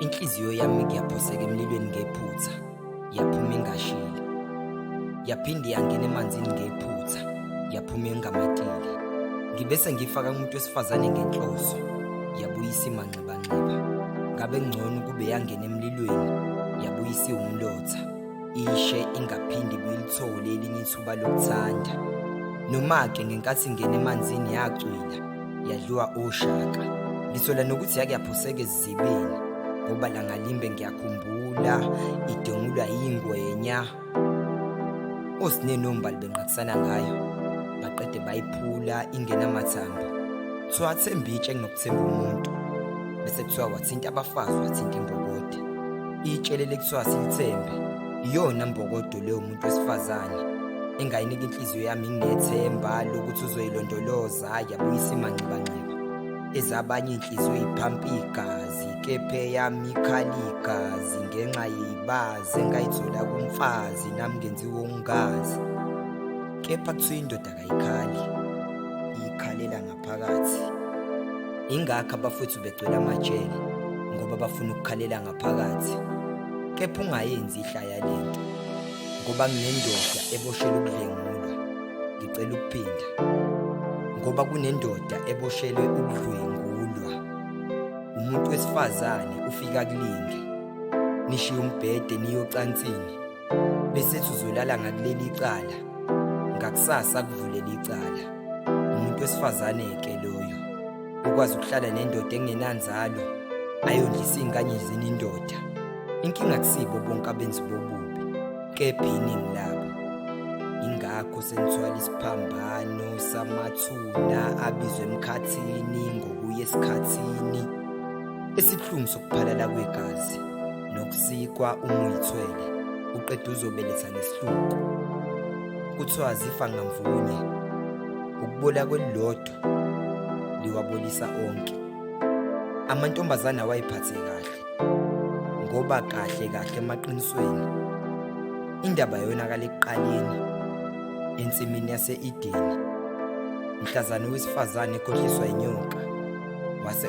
Inhliziyo yami kuyaphoseka emlilweni ngephutha, yaphuma ingashile. Yaphinde yangena emanzini ngephutha, yaphuma ingamatile. Ngibe sengiyifaka kumuntu wesifazane ngenhloso, yabuyisa imanxebanxeba. Ngabe kungcono ukube yangena emlilweni, yabuyisa iwumlotha. Ishe ingaphinde ibuye ilithole elinye ithuba lokuthanda. Noma-ke ngenkathi ingena emanzini yacwila, yadliwa oshaka. Ngisola nokuthi yake yaphoseka ezizibeni ngoba langalimbe ngiyakhumbula idengulwa yingwenya. Osine nombali benqakisana ngayo baqede bayiphula ingenamathambo. Kuthiwa athemba itshe kunokuthemba umuntu. Bese kuthiwa wathinta abafazi wathinta imbokode. Itshe leli kuthiwa silithembe iyona mbokodo leyo muntu wesifazane engayinika inhliziyo yami nginethemba lokuthi uzoyilondoloza yabuyisa imanxebanxeba ezabanye inhliziyo iphampa igazi kepha eyami ikhala igazi ngenxa yeyibazi engayithola kumfazi nami ngenziwa ungazi kepha kuthiwa indoda kayikhali ikhalela ngaphakathi ingakho abafowethu begcwele amajele ngoba bafuna ukukhalela ngaphakathi kepha ungayenzi ihlaya lento ngoba nginendoda eboshelwe ukudlengulwa ngicela ukuphinda ngoba kunendoda eboshelwe ukudlwengulwa umuntu wesifazane ufika kulinge nishiye umbhede niyocansini bese ethi uzolala ngakuleli icala ngakusasa kuvulela icala umuntu wesifazane-ke loyo ukwazi ukuhlala nendoda engenanzalo ayondlisa iy'ngane zenindoda inkinga kusibo bonke abenzi bobubi kepha iningi labo ingakho senithwala isiphambano samathuna abizwe emkhathini ngokuya esikhathini esibuhlungu sokuphalala kwegazi nokusikwa uma uyithwele uqeda uzobeletha ngesihluku kuthiwa zifa ngamvunye ukubola kwelilodwa liwabolisa onke amantombazane awayiphathe kahle ngoba kahle kahle emaqinisweni indaba yonakala ekuqaleni ensimini yase-Edeni mhlazane owesifazane ekhohliswa inyoka wase.